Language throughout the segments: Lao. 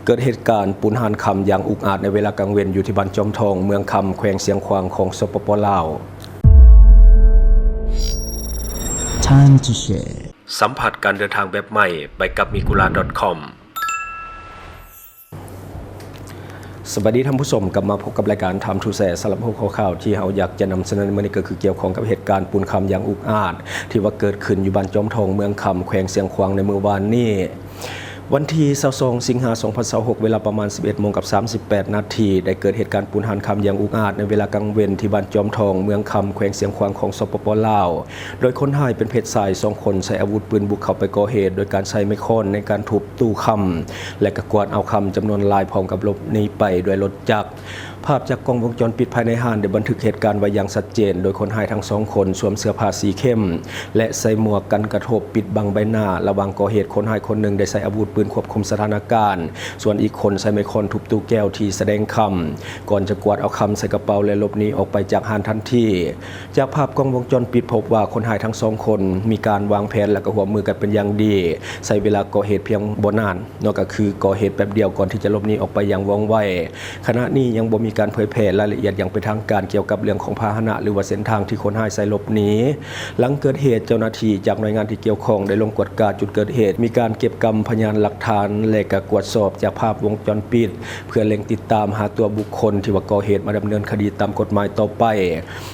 ເກີດເຫດການປຸ້ນຮ້ານຄຳຢ່າງອຸກອາດໃນເວລາກາງເວັນ ຢູ່ທີ່ບ້ານຈອມທອງ ເມືອງຄຳ ແຂວງຊຽງຂວາງ ຂອງ ສປປ ລາວ. Time to share. ສຳຜັດການເດີນທາງແບບໃໝ່ ໄປກັບ Migura ດອດຄອມ. ສະບາຍດີທ່ານຜູ້ຊົມ, ກັບມາພົບກັບລາຍການ Time to Share. ສຳລັບຫົວຂໍ້ຂ່າວທີ່ເຮົາຢາກຈະນຳສະເໜີໃນມື້ນີ້ ກໍຄືກ່ຽວຂ້ອງກັບເຫດການປຸ້ນຄຳຢ່າງອຸກອາດ ທີ່ວ່າເກີດຂຶ້ນຢູ່ບ້ານຈອມທອງ ເມືອງຄຳ ແຂວງຊຽງຂວາງ ໃນມື້ວານນີ້. ວັນທີຊາວສອງ ສິງຫາ ສອງພັນຊາວຫົກ ເວລາປະມານ ສິບເອັດໂມງກັບ ສາມສິບແປດນາທີ ໄດ້ເກີດເຫດການປຸ້ນຮ້ານຄຳຢ່າງອຸກອາດ ໃນເວລາກາງເວັນ ທີ່ບ້ານຈອມທອງ ເມືອງຄຳ ແຂວງຊຽງຂວາງ ຂອງ ສປປ ລາວ ໂດຍຄົນຮ້າຍເປັນເພດຊາຍສອງຄົນ ໃຊ້ອາວຸດປືນບຸກເຂົ້າໄປກໍ່ເຫດ ໂດຍການໃຊ້ໄມ້ຄ້ອນໃນການທຸບຕູ້ຄຳ ແລະ ກໍກວາດເອົາຄຳຈຳນວນຫຼາຍ ພ້ອມກັບຫຼົບໜີໄປດ້ວຍລົດຈັກ. ພາບຈາກກ້ອງວົງຈອນປິດພາຍໃນຮ້ານ ໄດ້ບັນທຶກເຫດການໄວ້ຢ່າງຊັດເຈນ ໂດຍຄົນຮ້າຍທັງສອງຄົນສວມເສື້ອຜ້າສີເຂັ້ມ ແລະ ໃສ່ໝວກກັນກະທົບປິດບັງໃບໜ້າ. ລະຫວ່າງກໍ່ເຫດ, ຄົນຮ້າຍຄົນໜຶ່ງໄດ້ໃຊ້ອາວຸດປືນຄວບຄຸມສະຖານະການ, ສ່ວນອີກຄົນໃຊ້ໄມ້ຄ້ອນທຸບຕູ້ແກ້ວທີ່ສະແດງຄຳ ກ່ອນຈະກວາດເອົາຄຳໃສ່ກະເປົາ ແລະ ຫຼົບໜີອອກໄປຈາກຮ້ານທັນທີ. ຈາກພາບກ້ອງວົງຈອນປິດ ພົບວ່າຄົນຮ້າຍທັງສອງຄົນມີການວາງແຜນ ແລະ ກໍຮ່ວມມືກັນເປັນຢ່າງດີ, ໃຊ້ເວລາກໍ່ເຫດພຽງບໍ່ນານເນາະ, ກໍຄືກໍ່ເຫດແປັບດຽວ ກ່ອນທີ່ຈະຫຼົບໜີອອກໄປຢ່າງວ່ອງໄວ. ຂະນະນີ້ຍັງບໍ່ມີການເຜີຍແຜ່ລາຍລະອຽດຢ່າງເປັນທາງການ ກ່ຽວກັບເລື່ອງຂອງພາຫະນະ ຫຼືວ່າເສັ້ນທາງທີ່ຄົນຮ້າຍໃຊ້ຫຼົບໜີ. ຫຼັງເກີດເຫດ, ເຈົ້າໜ້າທີ່ຈາກໜ່ວຍງານທີ່ກ່ຽວຂ້ອງໄດ້ລົງກວດກາຈຸດເກີດເຫດ, ມີການເກັບກຳພະຍານຫຼັກຖານ ແລະ ກະກວດສອບຈາກພາບວົງຈອນປິດ ເພື່ອເລັ່ງຕິດຕາມຫາຕົວບຸກຄົນທີ່ວ່າກໍ່ເຫດມາດຳເນີນຄະດີຕາມກົດໝາຍຕໍ່ໄປ.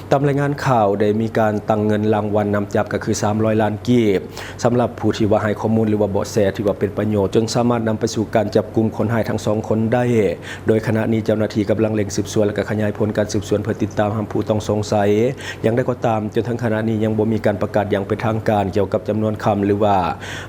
ຕາມລາຍງານຂ່າວ, ໄດ້ມີການຕັ້ງເງິນລາງວັນນຳຈັບ ກໍຄືສາມຮ້ອຍລ້ານກີບ ສຳລັບຜູ້ທີ່ວ່າໃຫ້ຂໍ້ມູນ ຫຼືວ່າເບາະແສທີ່ວ່າເປັນປະໂຫຍດ ຈຶ່ງສາມາດນຳໄປສູ່ການຈັບກຸມຄົນຮ້າຍທັງສອງຄົນໄດ້. ໂດຍຂະນະນີ້ເຈົ້າໜ້າທີ່ກຳລັງເລັ່ງສືບສວນ ແລະ ກໍຂະຫຍາຍຜົນການສືບສວນ ເພື່ອຕິດຕາມຫາຜູ້ຕ້ອງສົງໄສ. ຢ່າງໃດກໍຕາມ, ຈົນເຖິງຂະນະນີ້ຍັງບໍ່ມີການປະກາດຢ່າງເປັນທາງການກ່ຽວກັບຈຳນວນຄຳ ຫຼືວ່າ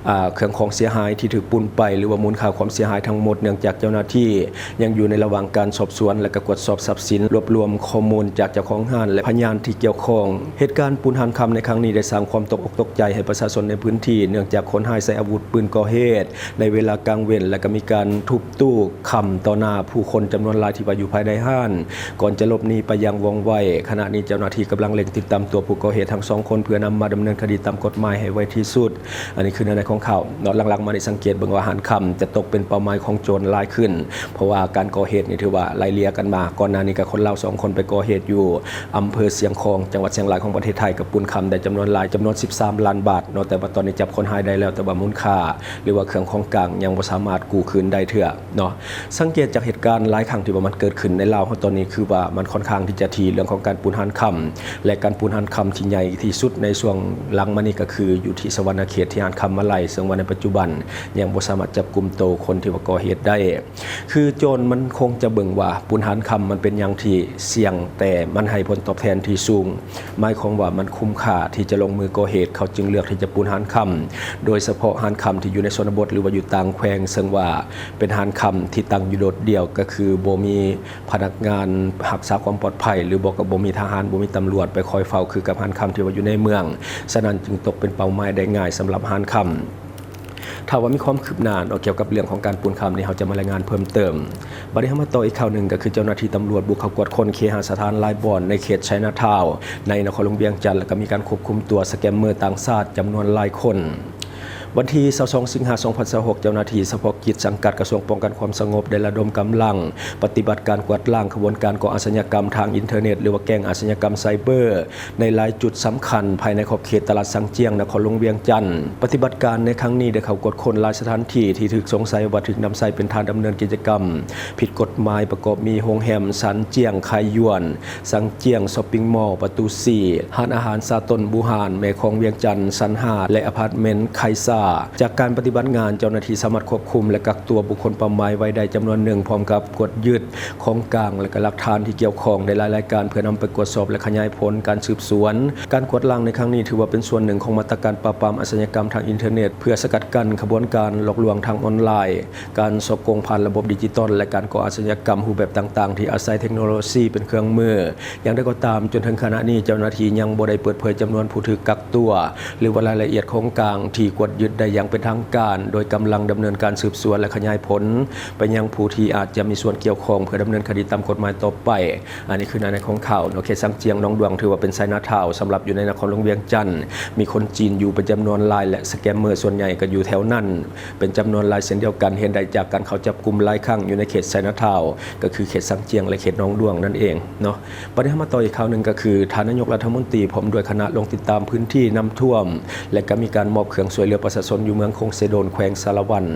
ອາ ເຄື່ອງຂອງເສຍຫາຍທີ່ຖືກປຸ້ນໄປ ຫຼືວ່າມູນຄ່າຄວາມເສຍຫາຍທັງໝົດ, ເນື່ອງຈາກເຈົ້າໜ້າທີ່ຍັງຢູ່ໃນລະຫວ່າງການສອບສວນ ແລະ ກໍກວດສອບຊັບສິນ, ລວບລວມຂໍ້ມູນຈາກເຈົ້າຂອງຮ້ານ ແລະ ພະຍານທີ່ກ່ຽວຂ້ອງ. ເຫດການປຸ້ນຮ້ານຄຳໃນຄັ້ງນີ້ໄດ້ສ້າງຄວາມຕົກອົກຕົກໃຈໃຫ້ປະຊາຊົນໃນພື້ນທີ່, ເນື່ອງຈາກຄົນຮ້າຍໃຊ້ອາວຸດປືນກໍ່ເຫດໃນເວລາກາງເວັນ ແລະ ກໍມີການທຸບຕູ້ຄຳຕໍ່ໜ້າຜູ້ຄົນຈຳນວນຫຼາຍທີ່ວ່າຢູ່ພາຍໃນຮ້ານ ກ່ອນຈະຫຼົບໜີໄປຢ່າງວ່ອງໄວ. ຂະນະນີ້ເຈົ້າໜ້າທີ່ກຳລັງເລັ່ງຕິດຕາມຕົວຜູ້ກໍ່ເຫດທັງສອງຄົນ ເພື່ອນຳມາດຳເນີນຄະດີຕາມກົດໝາຍໃຫ້ໄວທີ່ສຸດ. ອັນນີ້ຄືເນື້ອໃນຂອງຂ່າວເນາະ. ຫຼັງໆມານີ້ສັງເກດເບິ່ງວ່າຮ້ານຄຳຈະຕົກເປັນເປົ້າໝາຍຂອງໂຈນຫຼາຍຂຶ້ນ, ເພາະວ່າການກໍ່ເຫດນີ້ຖືວ່າໄລ່ເລ່ຍກັນມາ. ກ່ອນໜ້ານີ້ກໍຄົນລາວສອງຄົນໄປກໍ່ເຫດຢູ່ອຳເພີຊຽງຂອງ ຈັງຫວັດຊຽງລາຍຂອງປະເທດໄທ ກໍປຸ້ນຄຳໄດ້ຈຳນວນຫຼາຍ ຈຳນວນສິບສາມລ້ານບາດເນາະ, ແຕ່ວ່າຕອນນີ້ຈັບຄົນຮ້າຍໄດ້ແລ້ວ, ແຕ່ວ່າມູນຄ່າ ຫຼືວ່າເຄື່ອງຂອງກາງຍັງບໍ່ສາມາດກູ້ຄືນໄດ້ເທື່ອເນາະ. ສັງເກດຈາກເຫດການຫຼາຍຄັ້ງທີ່ວ່າມັນເກີດຂຶ້ນໃນລາວເຮົາຕອນນີ້ ຄືວ່າມັນຄ່ອນຂ້າງທີ່ຈະຖີ່ເລື່ອງຂອງການປຸ້ນຮ້ານຄຳ ແລະ ການປຸ້ນຮ້ານຄຳທີ່ໃຫຍ່ທີ່ສຸດໃນຊ່ວງຫຼັງມານີ້ ກໍຄືຢູ່ທີ່ສະຫວັນນະເຂດ ທີ່ຮ້ານຄຳມາໄລ, ເຊິ່ງວ່າໃນປັດຈຸບັນຍັງບໍ່ສາມາດຈັບກຸມໂຕຄົນທີ່ວ່າກໍ່ເຫດໄດ້. ຄືໂຈນມັນຄົງຈະເບິ່ງວ່າປຸ້ນຮ້ານຄຳມັນເປັນຫຍັງທີ່ສ່ຽງ, ແຕ່ມັນໃຫ້ຜົນຕອບແທນທີ່ສູງ, ໝາຍຄວາມວ່າມັນຄຸ້ມຄ່າທີ່ຈະລົງມືກໍ່ເຫດ, ເຂົາຈຶ່ງເລືອກທີ່ຈະປຸ້ນຮ້ານຄຳ, ໂດຍສະເພາະຮ້ານຄຳທີ່ຢູ່ໃນຊົນນະບົດ ຫຼືວ່າຢູ່ຕ່າງແຂວງ, ເຊິ່ງວ່າເປັນຮ້ານຄຳທີ່ຕັ້ງຢູ່ໂດດດ່ຽວ, ກໍຄືບໍ່ມີພະນັກງານຮັກສາຄວາມປອດໄພ ຫຼືບໍ່ກໍບໍ່ມີທະຫານ, ບໍ່ມີຕຳຫຼວດໄປຄອຍເຝົ້າ ຄືກັບຮ້ານຄຳທີ່ວ່າຢູ່ໃນເມືອງ, ສະນັ້ນຈຶ່ງຕົກເປັນເປົ້າໝາຍໄດ້ງ່າຍສຳລັບຮ້ານຄຳ. ຖ້າວ່າມີຄວາມຄືບໜ້າເນາະ ກ່ຽວກັບເລື່ອງຂອງການປຸ້ນຄຳນີ້ ເຮົາຈະມາລາຍງານເພີ່ມເຕີມ. ບັດນີ້ເຮົາມາຕໍ່ອີກຂ່າວໜຶ່ງ, ກໍຄືເຈົ້າໜ້າທີ່ຕຳຫຼວດບຸກເຂົ້າກວດຄົ້ນເຄຫະສະຖານຫຼາຍບ່ອນໃນເຂດໄຊນາທາວນ໌ ໃນນະຄອນຫຼວງວຽງຈັນ ແລ້ວກໍມີການຄວບຄຸມຕົວສະແກມເມີຕ່າງຊາດຈຳນວນຫຼາຍຄົນ. ວັນທີຊາວສອງ ສິງຫາ ສອງພັນຊາວຫົກ ເຈົ້າໜ້າທີ່ສະເພາະກິດສັງກັດກະຊວງປ້ອງກັນຄວາມສະຫງົບ ໄດ້ລະດົມກຳລັງປະຕິບັດການກວາດລ້າງຂະບວນການກໍ່ອາຊະຍາກຳທາງອິນເຕີເນັດ ຫຼືວ່າແກ້ງອາຊະຍາກຳໄຊເບີ ໃນຫຼາຍຈຸດສຳຄັນພາຍໃນຂອບເຂດຕະຫຼາດຊາງຈຽງ ນະຄອນຫຼວງວຽງຈັນ. ປະຕິບັດການໃນຄັ້ງນີ້ໄດ້ເຂົ້າກວດຄົ້ນຫຼາຍສະຖານທີ່ທີ່ຖືກສົງໄສວ່າຖືກນຳໃຊ້ເປັນຖານດຳເນີນກິດຈະກຳຜິດກົດໝາຍ ປະກອບມີໂຮງແຮມຊາງຈຽງ ໄຄຢວນ, ຊາງຈຽງຊັອບປິງມໍ, ປະຕູສີ່, ຮ້ານອາຫານຊາຕົນບູຮານ, ແມ່ຂອງວຽງຈັນຊັ້ນຫ້າ ແລະ ອາພາດເມັນໄຄຊາ. ຈາກການປະຕິບັດງານ, ເຈົ້າໜ້າທີ່ສາມາດຄວບຄຸມ ແລະ ກັກຕົວບຸກຄົນເປົ້າໝາຍໄວ້ໄດ້ຈຳນວນໜຶ່ງ ພ້ອມກັບກວດຍຶດ ຂອງກາງ ແລະ ກໍຫຼັກຖານທີ່ກ່ຽວຂ້ອງໃນຫຼາຍໆລາຍການ ເພື່ອນຳໄປກວດສອບ ແລະ ຂະຫຍາຍຜົນການສືບສວນ. ການກວາດລ້າງໃນຄັ້ງນີ້ ຖືວ່າເປັນສ່ວນໜຶ່ງຂອງມາດຕະການປາບປາມອາຊະຍາກຳທາງອິນເຕີເນັດ ເພື່ອສະກັດກັ້ນຂະບວນການຫຼອກລວງທາງອອນລາຍ, ການສໍ້ໂກງຜ່ານລະບົບດິຈິຕອນ ແລະ ການກໍ່ອາຊະຍາກຳຮູບແບບຕ່າງໆ ທີ່ອາໄສເທັກໂນໂລຊີເປັນເຄື່ອງມື. ຢ່າງໃດກໍຕາມ, ຈົນເຖິງຂະນະນີ້ ເຈົ້າໜ້າທີ່ຍັງບໍ່ໄດ້ເປີດເຜີຍຈຳນວນຜູ້ຖືກກັກຕົວ ຫຼືວ່າລາຍລະອຽດຂອງກາງທີ່ກວດຍຶດ ໄດ້ຢ່າງເປັນທາງການ, ໂດຍກຳລັງດຳເນີນການສືບສວນ ແລະ ຂະຫຍາຍຜົນໄປຍັງຜູ້ທີ່ອາດຈະມີສ່ວນກ່ຽວຂ້ອງ ເພື່ອດຳເນີນຄະດີຕາມກົດໝາຍຕໍ່ໄປ. ອັນນີ້ຄືໃນຂອງຂ່າວເນາະ. ເຂດຊາງຈຽງໜອງດ້ວງ ຖືວ່າເປັນໄຊນາທາວ ສຳລັບຢູ່ໃນນະຄອນຫຼວງວຽງຈັນ, ມີຄົນຈີນຢູ່ເປັນຈຳນວນຫຼາຍ ແລະ ສະແກມເມີສ່ວນໃຫຍ່ກໍຢູ່ແຖວນັ້ນເປັນຈຳນວນຫຼາຍເຊັ່ນດຽວກັນ, ເຫັນໄດ້ຈາກການເຂົ້າຈັບກຸມຫຼາຍຄັ້ງຢູ່ໃນເຂດໄຊນາທາວ ກໍຄືເຂດຊາງຈຽງ ແລະ ເຂດໜອງດ້ວງນັ້ນເອງເນາະ. ບັດນີ້ເຮົາມາຕໍ່ອີກຂ່າວໜຶ່ງ ກໍຄືທ່ານນາຍົກລັດຖະມົນຕີ ພ້ອມດ້ວຍຄະນະ ລົງຕິດຕາມພື້ນທີ່ນ້ຳຖ້ວມ ແລະ ກໍມີການມອບເຄື່ອງຊ່ວຍເຫຼືອປະຊາຊົນຢູ່ເມືອງຄົງເຊໂດນ ແຂວງສາລະວັນ.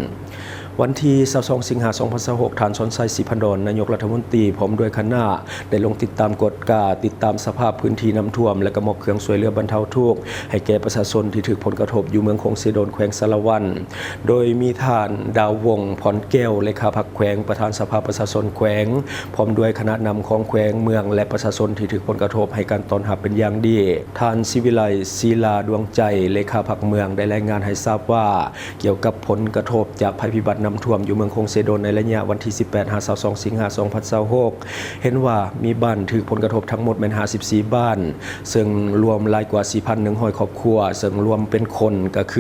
ວັນທີຊາວສອງ ສິງຫາ ສອງພັນຊາວຫົກ ທ່ານ ສອນໄຊ ສີພັນດອນ ນາຍົກລັດຖະມົນຕີ ພ້ອມດ້ວຍຄະນະ ໄດ້ລົງຕິດຕາມກວດກາ ຕິດຕາມສະພາບພື້ນທີ່ນ້ຳຖ້ວມ ແລະ ກໍມອບເຄື່ອງຊ່ວຍເຫຼືອບັນເທົາທຸກໃຫ້ແກ່ປະຊາຊົນທີ່ຖືກຜົນກະທົບຢູ່ເມືອງຄົງເຊໂດນ ແຂວງສາລະວັນ. ໂດຍມີທ່ານ ດາວວົງ ພອນແກ້ວ ເລຂາພັກແຂວງ, ປະທານສະພາປະຊາຊົນແຂວງ, ພ້ອມດ້ວຍຄະນະນຳຂອງແຂວງ, ເມືອງ ແລະ ປະຊາຊົນທີ່ຖືກຜົນກະທົບ ໃຫ້ການຕ້ອນຮັບເປັນຢ່າງດີ. ທ່ານ ສີວິໄລ ສີລາດວງໃຈ ເລຂາພັກເມືອງ ໄດ້ລາຍງານໃຫ້ຊາບວ່າ ກ່ຽວກັບຜົນກະທົບຈາກໄພພິບັດນ້ຳຖ້ວມຢູ່ເມືອງຄົງເຊໂດນ ໃນໄລຍະວັນທີສິບແປດ ຫາ ຊາວສອງ ສິງຫາ ສອງພັນຊາວຫົກ ເຫັນວ່າມີບ້ານຖືກຜົນກະທົບທັງໝົດແມ່ນຫ້າສິບສີ່ບ້ານ, ເຊິ່ງລວມຫຼາຍກວ່າສີ່ພັນໜຶ່ງຮ້ອຍຄອບຄົວ, ເຊິ່ງລວມເປັນຄົນກໍຄ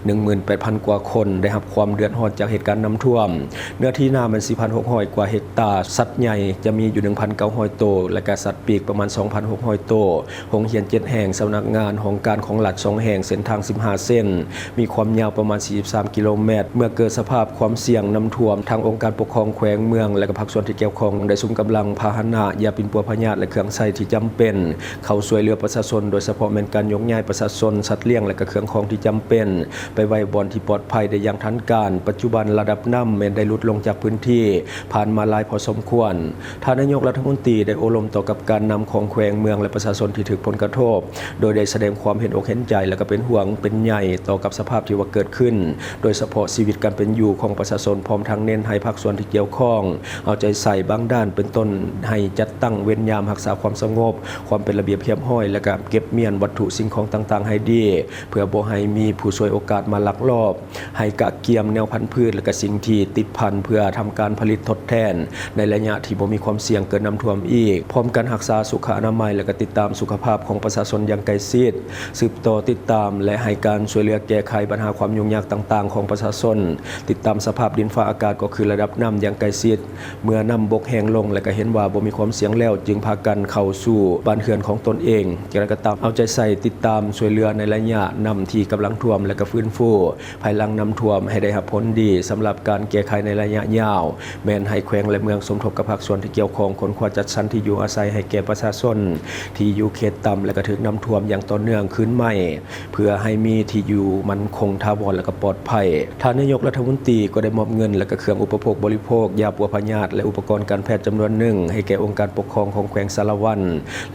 ືໜຶ່ງໝື່ນແປດພັນກວ່າຄົນ ໄດ້ຮັບຄວາມເດືອດຮ້ອນຈາກເຫດການນ້ຳຖ້ວມ. ເນື້ອທີ່ນາແມ່ນສີ່ພັນຫົກຮ້ອຍກວ່າເຮັກຕາ, ສັດໃຫຍ່ຈະມີຢູ່ໜຶ່ງພັນເກົ້າຮ້ອຍໂຕ ແລະ ກະສັດປີກປະມານສອງພັນຫົກຮ້ອຍໂຕ, ໂຮງຮຽນເຈັດແຫ່ງ, ສຳນັກງານ, ຫ້ອງການຂອງລັດສອງແຫ່ງ, ເສັ້ນທາງສິບຫ້າເສັ້ນ, ມີຄວາມຍາວປະມານສີ່ສິບສາມກິໂລແມັດ. ເມື່ອເກີດສະພາບຄວາມສ່ຽງນ້ຳຖ້ວມ, ທາງອົງການປົກຄອງແຂວງ, ເມືອງ ແລະ ກະພາກສ່ວນທີ່ກ່ຽວຂ້ອງ ໄດ້ສຸມກຳລັງ, ພາຫະນະ, ຢາປິ່ນປົວພະຍາດ ແລະ ເຄື່ອງໃຊ້ທີ່ຈຳເປັນ ເຂົ້າຊ່ວຍເຫຼືອປະຊາຊົນ, ໂດຍສະເພາະແມ່ນການຍົກຍ້າຍປະຊາຊົນ, ສັດລ້ຽງ ແລະ ກະເຄື່ອງຂອງທີ່ຈຳເປັນ ໄປໄວ້ບ່ອນທີ່ປອດໄພໄດ້ຢ່າງທັນການ. ປັດຈຸບັນລະດັບນ້ຳແມ່ນໄດ້ຫຼຸດລົງຈາກພື້ນທີ່ຜ່ານມາຫຼາຍພໍສົມຄວນ. ທ່ານນາຍົກລັດຖະມົນຕີໄດ້ໂອ້ລົມຕໍ່ກັບການນຳຂອງແຂວງ, ເມືອງ ແລະ ປະຊາຊົນທີ່ຖືກຜົນກະທົບ, ໂດຍໄດ້ສະແດງຄວາມເຫັນອົກເຫັນໃຈ ແລະ ກໍເປັນຫ່ວງເປັນໃຍຕໍ່ກັບສະພາບທີ່ວ່າເກີດຂຶ້ນ, ໂດຍສະເພາະຊີວິດການເປັນຢູ່ຂອງປະຊາຊົນ, ພ້ອມທັງເນັ້ນໃຫ້ພາກສ່ວນທີ່ກ່ຽວຂ້ອງເອົາໃຈໃສ່ບາງດ້ານ, ເປັນຕົ້ນໃຫ້ຈັດຕັ້ງເວນຍາມຮັກສາຄວາມສະຫງົບ, ຄວາມເປັນລະບຽບຮຽບຮ້ອຍ ແລະ ກໍເກັບມ້ຽນວັດຖຸສິ່ງຂອງຕ່າງໆໃຫ້ດີ, ເພື່ອບໍ່ໃຫ້ມີຜູ້ສວຍໂອກາດມາລັກລອບ. ໃຫ້ກະກຽມແນວພັນພືດ ແລະ ກະສິ່ງທີ່ຕິດພັນ ເພື່ອທຳການຜະລິດທົດແທນ ໃນໄລຍະທີ່ບໍ່ມີຄວາມສ່ຽງເກີດນ້ຳຖ້ວມອີກ, ພ້ອມກັນຮັກສາສຸຂະອະນາໄມ ແລະ ກະຕິດຕາມສຸຂະພາບຂອງປະຊາຊົນຢ່າງໃກ້ຊິດ, ສືບຕໍ່ຕິດຕາມ ແລະ ໃຫ້ການຊ່ວຍເຫຼືອແກ້ໄຂບັນຫາຄວາມຫຍຸ້ງຍາກຕ່າງໆຂອງປະຊາຊົນ, ຕິດຕາມສະພາບດິນຟ້າອາກາດ ກໍຄືລະດັບນ້ຳຢ່າງໃກ້ຊິດ. ເມື່ອນ້ຳບົກແຫ້ງລົງ ແລະ ກະເຫັນວ່າບໍ່ມີຄວາມສ່ຽງແລ້ວ, ຈຶ່ງພາກັນເຂົ້າສູ່ບ້ານເຮືອນຂອງຕົນເອງ. ຢ່າງໃດກໍຕາມ, ເອົາໃຈໃສ່ຕິດຕາມຊ່ວຍເຫຼືອໃນໄລຍະນ້ຳທີ່ກຳລັງຖ້ວມ ແລະ ກະຟື້ນຟູ ພາຍຫຼັງນ້ຳຖ້ວມໃຫ້ໄດ້ຮັບຜົນດີ. ສຳລັບການແກ້ໄຂໃນໄລຍະຍາວ, ແມ່ນໃຫ້ແຂວງ ແລະ ເມືອງສົມທົບກັບພາກສ່ວນທີ່ກ່ຽວຂ້ອງ, ຄົ້ນຄວ້າຈັດສັນທີ່ຢູ່ອາໄສໃຫ້ແກ່ປະຊາຊົນທີ່ຢູ່ເຂດຕ່ຳ ແລະ ກະຖືກນ້ຳຖ້ວມຢ່າງຕໍ່ເນື່ອງຄືນໃໝ່, ເພື່ອໃຫ້ມີທີ່ຢູ່ໝັ້ນຄົງຖາວອນ ແລະ ກະປອດໄພ. ທ່ານນາຍົກລັດຖະມົນຕີກໍໄດ້ມອບເງິນ ແລະ ກະເຄື່ອງອຸປະໂພກບໍລິໂພກ, ຢາປົວພະຍາດ ແລະ ອຸປະກອນການແພດຈຳນວນໜຶ່ງ ໃຫ້ແກ່ອົງການປົກຄອງຂອງແຂວງສາລະວັນ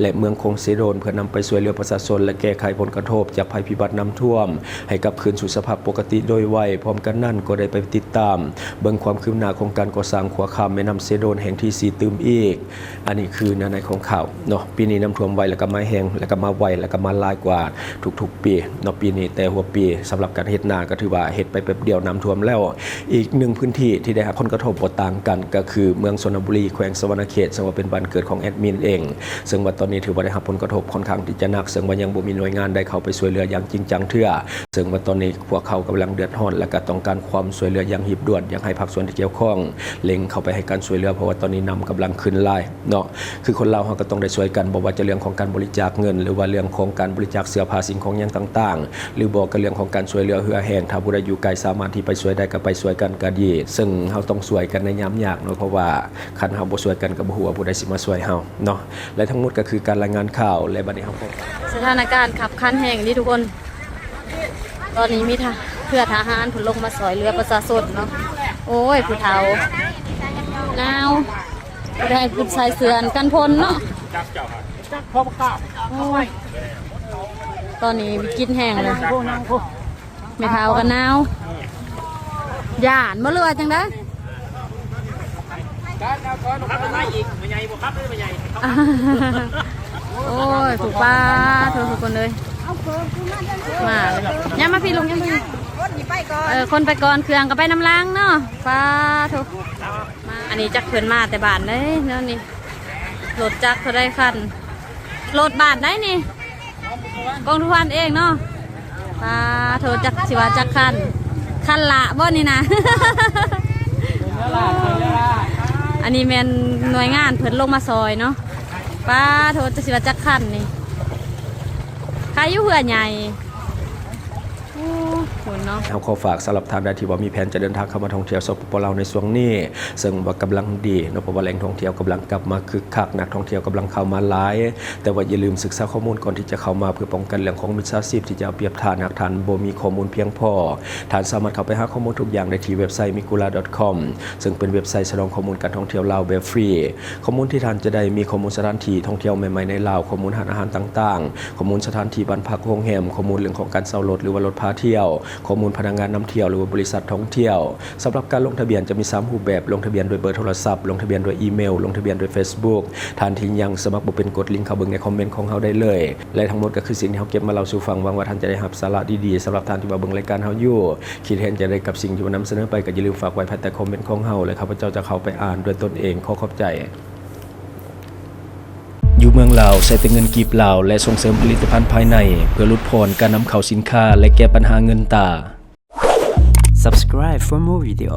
ແລະ ເມືອງຄົງເຊໂດນ ເພື່ອນຳໄປຊ່ວຍເຫຼືອປະຊາຊົນ ແລະ ແກ້ໄຂຜົນກະທົບຈາກໄພພິບັດນ້ຳຖ້ວມ ໃຫ້ກັບຄືນສູ່ສະພາບປົກກະຕິໂດຍໄວ. ພ້ອມກັນນັ້ນກໍໄດ້ໄປຕິດຕາມເບິ່ງຄວາມຄືບໜ້າຂອງການກໍ່ສ້າງຂົວຂ້າມແມ່ນ້ຳເຊໂດນແຫ່ງທີສີ່ຕື່ມອີກ. ອັນນີ້ຄືເນື້ອໃນຂອງຂ່າວເນາະ. ປີນີ້ນ້ຳຖ້ວມໄວ ແລ້ວກໍມາແຮງ ແລ້ວກໍມາໄວ ແລ້ວກໍມາຫຼາຍກວ່າທຸກໆປີເນາະ. ປີນີ້ແຕ່ຫົວປີ ສຳລັບການເຮັດນາກໍຖືວ່າເຮັດໄປແປັບດຽວນ້ຳຖ້ວມແລ້ວ. ອີກໜຶ່ງພື້ນທີ່ທີ່ໄດ້ຮັບຜົນກະທົບບໍ່ຕ່າງກັນ ກໍຄືເມືອງຊົນນະບູລີ ແຂວງສະຫວັນນະເຂດ ເຊິ່ງວ່າເປັນບ້ານເກີດຂອງແອດມິນເອງ, ເຊິ່ງວ່າຕອນນີ້ຖືວ່າໄດ້ຮັບຜົນກະທົບຄ່ອນຂ້າງທີ່ຈະໜັກ, ເຊິ່ງວ່າຍັງບໍ່ມີໜ່ວຍງານໃດເຂົ້າໄປຊ່ວຍເຫຼືອຢ່າງຈິງຈັງເທື່ອ, ເຊິ່ງວ່າຕອນນີ້ພວກເຂົາກຳລັງເດືອດຮ້ອນ ແລະ ກໍຕ້ອງການຄວາມຊ່ວຍເຫຼືອຢ່າງຮີບດ່ວນ. ຢາກໃຫ້ພາກສ່ວນທີ່ກ່ຽວຂ້ອງເລັ່ງເຂົ້າໄປໃຫ້ການຊ່ວຍເຫຼືອ, ເພາະວ່າຕອນນີ້ນ້ຳກຳລັງຂຶ້ນຫຼາຍເນາະ. ຄືຄົນລາວເຮົາກໍຕ້ອງໄດ້ຊ່ວຍກັນ, ບໍ່ວ່າຈະເລື່ອງຂອງການບໍລິຈາກເງິນ ຫຼືວ່າເລື່ອງຂອງການບໍລິຈາກເສື້ອຜ້າສິ່ງຂອງຫຍັງຕ່າງໆ ຫຼືບໍ່ກໍເລື່ອງຂອງການຊ່ວຍເຫຼືອເຮືອແຮງ. ຖ້າຜູ້ໃດຢູ່ໄກສາມາດທີ່ໄປຊ່ວຍໄດ້ກໍໄປຊ່ວຍກັນກໍດີ, ເຊິ່ງເຮົາຕ້ອງຊ່ວຍກັນໃນຍາມຍາກເນາະ, ເພາະວ່າຄັນເຮົາບໍ່ຊ່ວຍກັນກໍບໍ່ຮູ້ວ່າຜູ້ໃດຊິມາຊ່ວຍເຮົາເນາະ. ແລະ ທັງໝົດກໍຄືການລາຍງານຂ່າວ ແລະ ບັດນີ້ເຮົາກໍ ສະຖານະການຄັບຂັນແຮງເດ້ທຸກຄົນ. ຕອນນີ້ມີທະ ເຮືອທະຫານເພິ່ນລົງມາຊ່ອຍເຫຼືອປະຊາຊົນເນາະ. ໂອ້ຍ ຜູ້ເຖົ້າໜາວ ບໍ່ໄດ້ໃສ່ເສື້ອກັນຝົນເນາະ. ໂອ້ຍ ຕອນນີ້ວິກິດແຮງເລີຍ. ແມ່ເຖົ້າກໍໜາວ ຢ້ານບໍ່ ຫຼືວ່າຈັ່ງໃດ? ໂອ້ຍ ຜູ້ປ້າ ທຸກຄົນເອີຍ ມາເລີຍ. ຍ່າງມາພີ້ ລຸງຍ່າງມາພີ້. ເອີ ຄົນໄປກ່ອນ ເຄື່ອງກໍໄປນຳຫຼັງເນາະ. ປ້າ ທຸກ ອັນນີ້ຈັກເພິ່ນມາແຕ່ບ້ານໃດເນາະນີ້. ລົດຈັກເທົ່າໃດຄັນ? ລົດບ້ານໃດນີ້? ກອງທຸພັນເອງເນາະ. ປາໂທ ຈັກຊິວ່າຈັກຄັນ ຄັນລະບໍ່ນີ້ນະ? ອັນນີ້ແມ່ນໜ່ວຍງານເພິ່ນລົງມາຊ່ອຍເນາະ. ປາໂທ ຈັກຊິວ່າຈັກຄັນນີ້ ຂາຍຢູ່ເຮືອໃຫຍ່. ໂອ້ ພຸ້ນເນາະ. ເຮົາຂໍຝາກສຳລັບທ່ານໃດທີ່ວ່າມີແຜນຈະເດີນທາງເຂົ້າມາທ່ອງທ່ຽວ ສປປ ລາວ ໃນຊ່ວງນີ້ ເຊິ່ງວ່າກຳລັງດີເນາະ ເພາະວ່າແຫຼ່ງທ່ອງທ່ຽວກຳລັງກັບມາຄຶກຄັກ ນັກທ່ອງທ່ຽວກຳລັງເຂົ້າມາຫຼາຍ, ແຕ່ວ່າຢ່າລືມສຶກສາຂໍ້ມູນກ່ອນທີ່ຈະເຂົ້າມາ ເພື່ອປ້ອງກັນເລື່ອງຂອງມິດສາຊີບທີ່ຈະເອົາປຽບທ່ານ ຫາກທ່ານບໍ່ມີຂໍ້ມູນພຽງພໍ. ທ່ານສາມາດເຂົ້າໄປຫາຂໍ້ມູນທຸກຢ່າງໄດ້ທີ່ເວັບໄຊ migura.com ເຊິ່ງເປັນເວັບໄຊສະໜອງຂໍ້ມູນການທ່ອງທ່ຽວລາວແບບຟຣີ. ຂໍ້ມູນທີ່ທ່ານຈະໄດ້ມີຂໍ້ມູນສະຖານທີ່ທ່ອງທ່ຽວໃໝ່ໆໃນລາວ, ຂໍ້ມູນຮ້ານອາຫານຕ່າງໆ, ຂໍ້ມູນສະຖານທີ່ບ້ານພັກໂຮງແຮມ, ຂໍ້ມູນເລື່ອງຂອງການເຊົ່າລົດ ຫຼືວ່າລົດພາທ່ຽວ, ຂໍ້ມູນພະນັກງານນຳທ່ຽວ ຫຼືວ່າບໍລິສັດທ່ອງທ່ຽວ. ສຳລັບການລົງທະບຽນຈະມີສາມຮູບແບບ, ລົງທະບຽນດ້ວຍເບີໂທລະສັບ, ລົງທະບຽນດ້ວຍອີເມວ, ລົງທະບຽນດ້ວຍເຟສບຸກ. ທ່ານທີ່ຍັງສະໝັກບໍ່ເປັນ ກົດລິງເຂົ້າເບິ່ງໃນຄອມເມັນຂອງເຮົາໄດ້ເລີຍ. ແລະ ທັງໝົດກໍຄືສິ່ງທີ່ເຮົາເກັບມາເລົ່າສູ່ຟັງ, ຫວັງວ່າທ່ານຈະໄດ້ຮັບສາລະດີໆ. ສຳລັບທ່ານທີ່ວ່າເບິ່ງລາຍການເຮົາຢູ່ ຄິດເຫັນຈັ່ງໃດກັບສິ່ງທີ່ວ່ານຳສະເໜີໄປ ກໍຢ່າລືມຝາກໄວ້ພາຍໃຕ້ຄອມເມັນຂອງເຮົາ ແລະ ຂ້າພະເຈົ້າຈະເຂົ້າໄປອ່ານດ້ວຍຕົນເອງ. ຂໍຂອບໃຈ. ຢູ່ເມືອງລາວ ໃຊ້ແຕ່ເງິນກີບລາວ ແລະ ສົ່ງເສີມຜະລິດຕະພັນພາຍໃນ ເພື່ອຫຼຸດຜ່ອນການນຳເຂົ້າສິນຄ້າ ແລະ ແກ້ບັນຫາເງິນຕາ. Subscribe for more video.